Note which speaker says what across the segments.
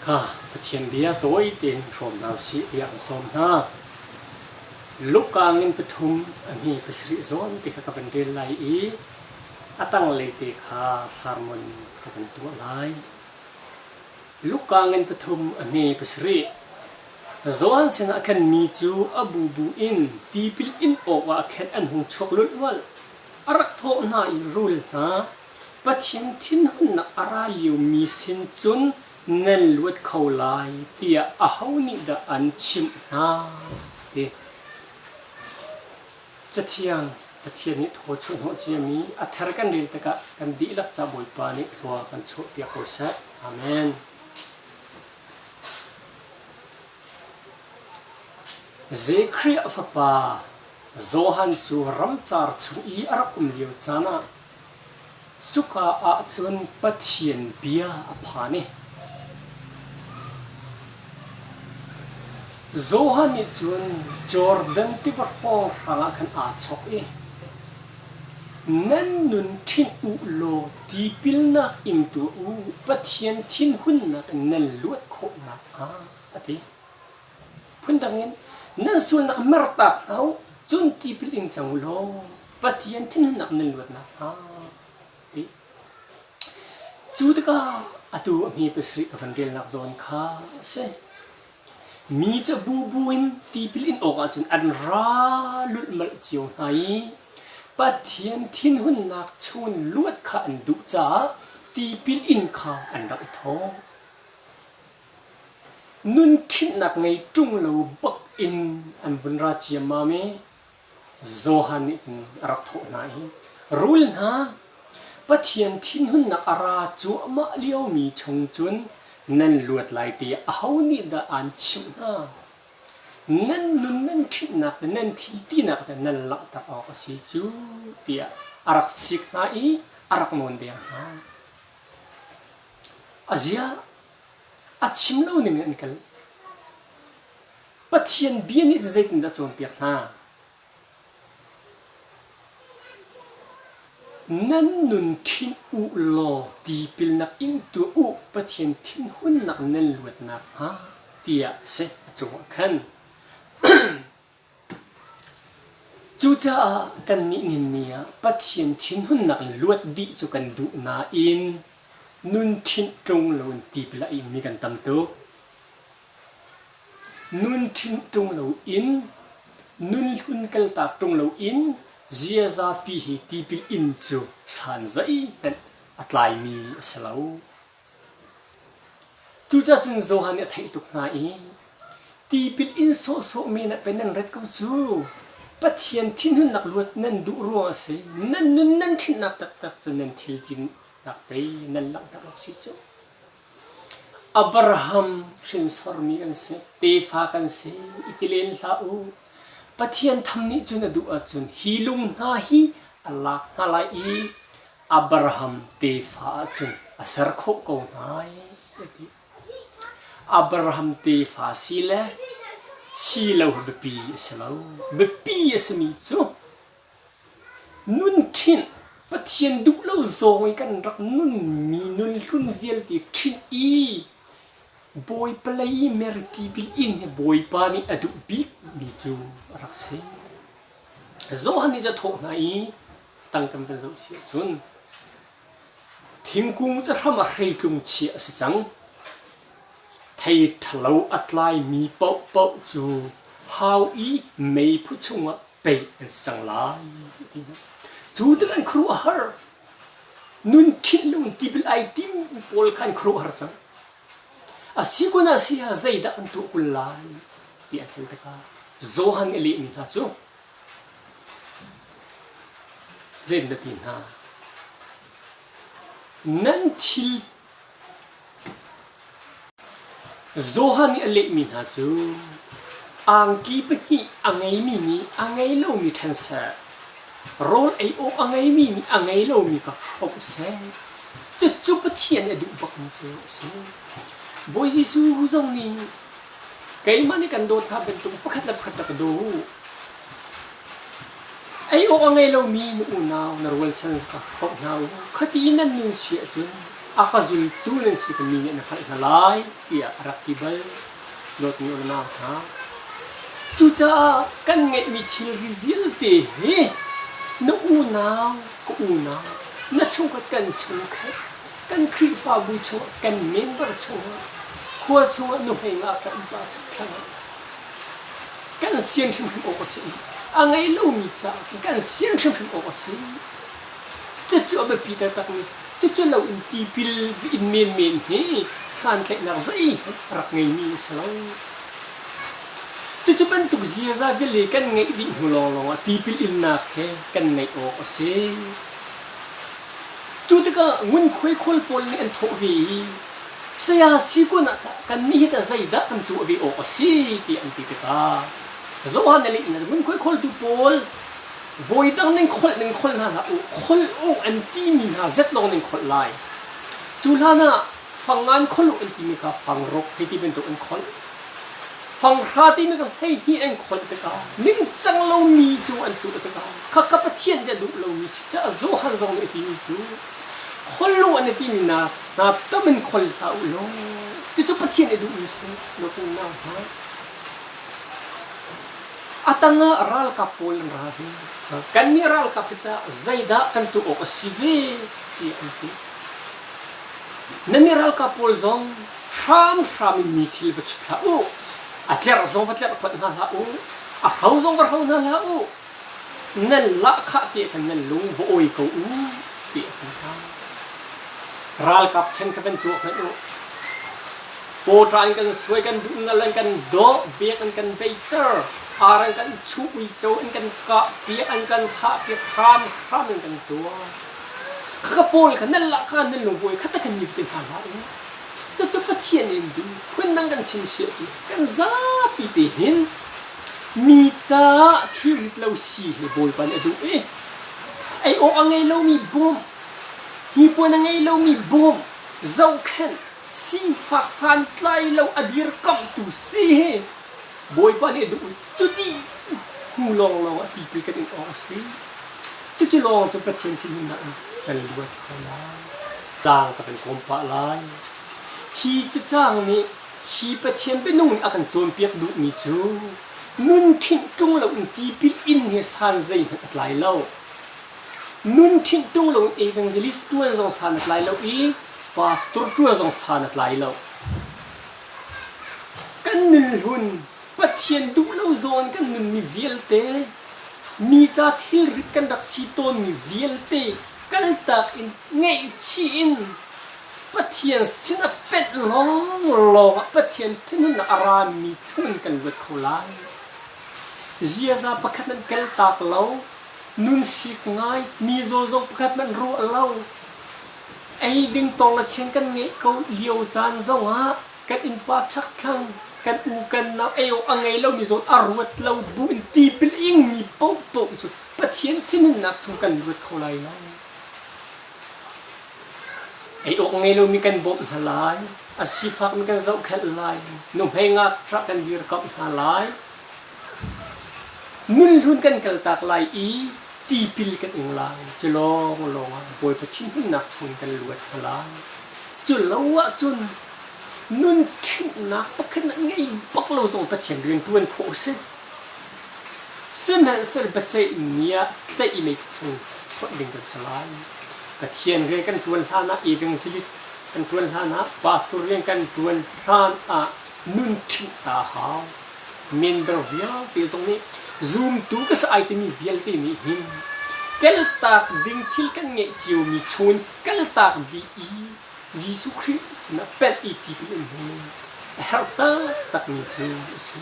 Speaker 1: Kha Pathian bia tawi tein hrawm hna usih tiah an sawm hna. Luka ngan pathum a hmi pasarih zawn te kha ka van rel lai i a tanglei te kha sermon ka van tuah lai. Luka ngan pathum a hme pasarih. Johan sinah khan mi cu a bubu in tipil in awkah khan an hung chuak lulhmalh. A rak thawh hna i rul hna, Pathian thinhunnak a ra liomi sin cun nan luat kho lai tiah aho nih dah an chimh hna? Ti. Cathiang Pathian nih thaw chuahhnawh ciami a thar kan rel tikah kan dihlak ca Bawipa nih thlua kan chuahpiak ko seh. Amen. Zekhriah fapa Johan cu ramcar chung i a rak um lio caan ah cuka ah cun Pathian bia a phan i Johan nih cun Jordan tiva hrawnghrang ah khan aa chawk i, Nan nun ṭhinh u law tipilnak ing tuah u, Pathian thinhunnak in nan luat khawh nakhnga, a ti. Phundang in, nan sualnak mertak hna u, cun tipil ing cang u law Pathian thinhunnak nan luat nakhnga, ti. Cu tikah atu a hme pasarih ka van relnak zawn kha a si. Mi cu bubu in tipil in awkah cun an ra lulhmalh cio hna i Pathian thinhunnak chungin luat kha an duh caah tipil in kha an rak i thawh. Nun ṭhitnak ngei ṭung lo bak in an vun ra ciammam i Johan nih cun a rak thawh hna i, Rul hna, Pathian thinhunnak a ra cuahmah liomi chung cun nan luat lai tiah aho nih dah aan chimh hna? Nan nun nan ṭhitnak le nan thil tinak cu nan langhter awk a si cu tiah a rak sik hna i a rak nawn deng hna. A zia a chim lo ning in an kal. Pathian bia nih zeitindah a cawnpiak hna? Nan nun ṭhinh u law tipilnak in tuah u Pathian thinhunnak nan luat nakhnga tiah a si a cungah khan. Cucaah kannih ninni ah Pathian thinhunnak in luat dih cu kan duh nain nun ṭhinh ṭung loin tipil a ingmi kan tam tuk. Nun ṭhinh ṭung loin, nun hlun kaltak ṭung loin ziazapi hi tipil in cu san zeihmanh a tlaimi a si lo. Cucaah cun Johan nih a theih tuk hna i tipil in sawhsawh men ah pei nan ret ko cu. Pathian thinhunnak luat nan duh ruang a si. Nan nun nan ṭhinhnak taktak cu nan thil tinak pei nan langhter awk si cu. Abraham hrinsormi kan si, tefa kan si, i ti len hlah u. Pathian tham nih cun a duh ahcun hi lung hna hi a lak hna lai i Abraham tefa ahcun a ser khawh ko hna ai, a ti. Abraham tefa si le si lo hi biapi a si lo. Biapi a simi cu Nun ṭhinh, Pathian duh lo zawng i kan rak nunmi nunhlun vialte ṭhinh i Bawipa lei i mer tipil in hi Bawipa nih a duh bikmi cu a rak si. Johan nih a thawh hna i tang kan van zoh si ahcun thingkung cu hram ah hreitlung chiah a si cang. Thei ṭhalo a tlaimi paohpaoh cu hau i meiphu chungah pei an si cang lai ti hna. Cu tik an khuaruah a har. Nun ṭhinh lo in tipil ai tim pawl kha an khuaruah har cang. A si kun ah si ah zeidah kan tuah kul lai ti an hal tikah Johan nih a lehmi hna cu zeitin ti hna nan thil Johan nih a lehmi hna cu angki pahnih a ngeimi nih a ngei lomi ṭhen seh, rawl ei awk a ngeimi nih a ngei lomi kha hrawmh seh. Cucu Pathian nih a duh bakmi cu a si. Bawi Jesuh zong nih keimah nih kan dawt hna bantuk pakhat le pakhat rak i daw u. Ei awk a ngei lomi na unau na rualchan kha hrawmh hna u. Khati nan nun si ahcun. A ka zultu nan si ka mi nih na hngalh hna lai tiah a rak ti bal. Dawtmi u le nau hna, cucaah kan ngeihmi thilri vialte hi na unau ka unau, na chungkhat kan chungkhat, kan Khrihfabu chungah kan member chungah, khua chungah nuhmei ngakṭah innpa chakthlang ah kan sian hrimhrim awk a si i a ngei lomi caah kan sian hrimhrim awk a si. Cucu a biapi taktakmi a si. Cucu lo in tipil in menmen hi santlaihnak zeihmanh a rak ngeimi a si lo. Cucu bantuk ziaza vialte kan ngeih dih hnu lawnglawng ah tipil innak he kan ngeih awk a si. Cu tikah ngunkhuai khawl pawl nih an thawh ve i, Saya si kun ah tah kannih hi tah zeidah kan tuah ve awk a si tiah an ti tikah Johan nih ngunkhuai khawltu pawl Voidang nan kholh nan kholh hna hlah u, kholh u an timi hna zet lawng nan kholh lai. Cu hlan ah fang an kholh u an timi kha fang ruk hei ti bantuk an kholh. Fang hra timi kha 12 an kholh tikah ningcang lomi cu an tuah tikah khakha Pathian nih a duh lomi si caah Johan zong nih a timi cu kholh u an timi hna hna tam in khol hlah u law cucu Pathian nih a duhmi si lawknak hna. A tangah ralkap pawl an ra ve. Kannih ralkap hi tah zeidah kan tuah awk a si ve tiah an ti. Nannih ralkap pawl zong hramhram in mi thil va chut hlah u. A tlerh zong va tlerhkhonh hna hlah u. A hro zong va hro hna hlah u. Nan lahkhah tiah khan nan lung va awi ko u tiah a ti hna. Ralkap chan kha van tuak hmanh u. Pawṭa in kan suai, kan duh nal an kan dawh, bek an kan beiter, ar an kan chuh, uico an kan kah piak, an kan thah piak, hramhram in kan tuah. Khakha pawl kha nan lah kha nan lungvawi kha tak in nifatin hna hlah u. Cucu Pathian in duh phundang kan chim siah cu kan zapi te hin mi caah thilrit lo si hi Bawipa nih a duh i ei awk a ngei lomi bawmh, hnipuan a ngei lomi bawmh, zohkhenh, sifak santlai lo a dirkamhtu si hi Bawipa nih a duh i cuti hnu lawnglawng ah tipil kan in awk a si. Cucu lawng cu Pathian thinhunnak in kan luat kho lai. Tlang ka kan kawm pah lai. Hi cacang nih hi Pathian bianung nih a kan cawnpiak duhmi cu nun ṭhinh ṭung loin tipil in hi san zeihmanh a tlai lo. Nun ṭhinh ṭung loin evangelist ṭuan zong san a tlai lo i pastor ṭuan zong san a tlai lo. Kan nunhlun Pathian duh lo zawn kan nunmi vialte, mi ca thilrit kan rak si tawnmi vialte kaltak in ngaihchih in Pathian sinah penh lawnglawng ah Pathian thinhunnak a rami chungin kan luat kho lai. Ziaza pakhat nan kaltak lo, nun sik ngai, mi zaw zong pakhat hmanh ruah lo, Ei ding tawng le chian kan ngeih ko lio caan zongah kan innpa chakthlang kan u kan nau ei awk a ngei lomi zawn a ruat lo bu in tipil a ingmi paohpaoh cu Pathian thinhunnak chung kan luat kho lai lo. Ei awk ngei lomi kan bawmh hna lai, a sifakmi kan zohkhenh lai, nuhmei ngakṭah kan dirkamh hna lai, Nunhlun kan kaltak lai i tipil kan ing lai. Cu lawnglawng ah Bawipa thinhunnak chungin kan luat hna lai. Cu lo ahcun nun ṭhimhnak pakhat hmanh ngei bak lo zong Pathian rian ṭuan khawh a si. Sihmanhsehlaw biaceih ni ah tlaih i meikhu hlonh ding kan si lai. Pathian rian kan ṭuan hlan ah evangelist kan ṭuan hlan ah pastor rian kan ṭuan hlan ah nun ṭhimh ta a hau. Member vialte zong nih zumtu ka si ai timi vialte nih hin kaltak ding thil kan ngeih ciomi chungin kaltak dih i Jesuh Khrih sinah pelh i tipil in hi a herh taktakmi cu a si.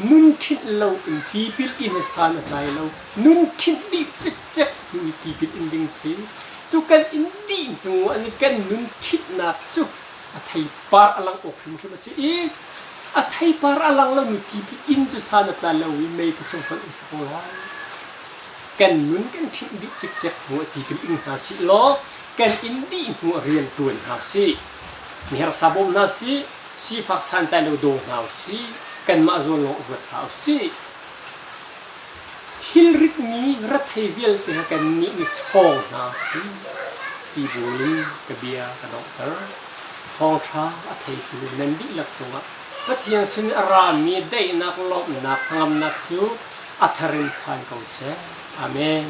Speaker 1: Nun ṭhinh lo in tipil in hi san a tlai lo. Nun ṭhinh dih cikcek hnu i tipil in ding si. Cu kan in dih hnu ah kan nun ṭhitnak cu a theipar a lang awk hrimhrim a si i a theipar a lang lomi tipil inn cu san a tla lo i mei ka cung hmanh an si ko lai. Kan nun kan ṭhinh dih cikcek hnu ah tipil ing hna sih law kan inn dih hnu ah rian ṭuan hna usih. Mi harsa bawm hna sih, sifak santlai lo daw hna usih, kanmah zawn lawng ruat hlah usih. Thilritmi rethei vialte he kannih nih chawng hna usih. Ti buin ka bia ka donghter. Thawngṭha a theitu nan dihlak cungah Pathian sin a rami daihnak lawmhnak hnangamnak cu a thar in phan ko seh. Amen.